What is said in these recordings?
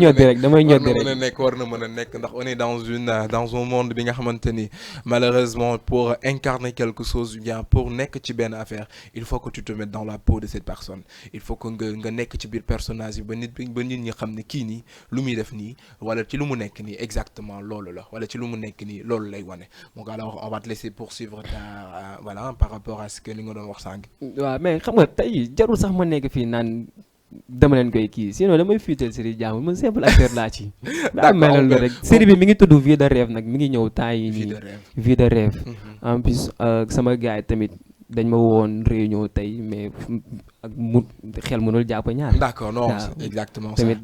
ñoddi rek damay war na ñoddi mën rek. a nekk war na mën a nekk ndax on est dans un monde bi nga xamante ni malheureusement pour incarner quelque chose bien pour nekk ci benn affaire il faut que tu te mettes dans la peau de cette personne il faut que nga nekk ci biir personnage bi ba nit ñi xam ne kii nii lu muy def nii wala ci lu mu nekk nii exactement loolu la wala ci lu mu nekk nii loolu lay wane donc alors on va te laisser poursuivre ta voilà par rapport à ce que li nga doon wax sànq. waaw mais xam nga tey jarul sax ma nekk fii naan dama leen koy kii sinon damay fuital série jàmm man simple acteur laa ci. daa d'accord mel noonu rek série bi mi ngi tudd Vie de rêve nag mi ngi ñëw temps yi vie de nii. rêve. Vie de rêve. Mhm. En plus sama gars yi tamit dañ ma woon réunion tey mais ak mu xel mënul jàpp ñaar. d'accord non waaw c'est exactement ça. tamit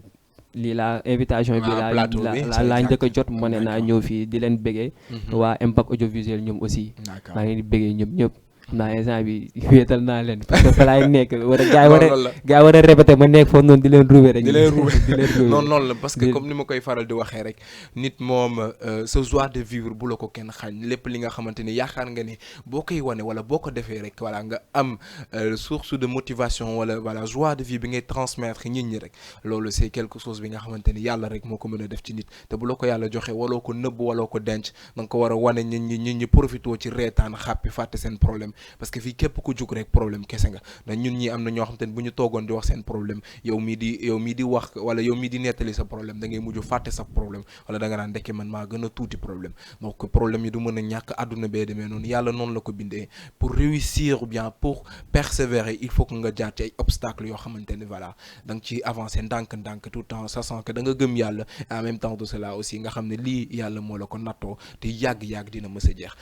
lii la invitation bi waaw laa plateau la bi la c'est laa njëkk a exact. jot ma ne naa D'accord. ñëw fii di leen bëggee. Mhm. waa Impact Audiovisuel ñoom aussi. D'accord. maa ngi leen di bëggee ñoom ñëpp. xam naa instant bi wéetal naa leen parce que fa laay nekk war a gars yi war non a loolu la gars yi war a répété ma nekk foofu noonu di leen ruube rek. di leen ruube di leen ruube. non noonu la parce que Di- comme ni ma koy faral di waxee rek nit moom sa joie de vivre bu la ko kenn xañ lépp li nga xamante ni yaakaar nga ni boo koy wane wala boo ko defee rek voilà nga am source de motivation wala voilà joie de vie bi ngay transmettre nit ñi rek loolu c'est quelque chose bi nga xamante ni yàlla rek moo ko mën a def ci nit te bu la ko yàlla joxe waloo ko nëbb waloo ko denc da nga ko war a wane nit ñi profitoo ci reetaan xàppi fàtte seen problème parce que fii képp ku jug rek problème kese nga ndax ñun ñi am na ñoo xamante ni bu ñu toogoon di wax seen problème yow mii di wax wala yow mii di nettali sa problème da ngay mujj fàtte sa problème wala da nga naan ndekke man maa gën a tuuti problème donc problème yi du mën a ñàkk àdduna bee demee noonu yàlla noonu la ko bindee pour réussir ou bien pour persévérer il faut que nga jaar ci ay obstacles yoo xamante ni voilà da nga ciy avancer ndànk-ndànk tout le temps sachant que da nga gëm yàlla et en même temps de cela aussi nga xam ne lii yàlla moo la ko nattoo te yàgg-yàgg dina mës a jeex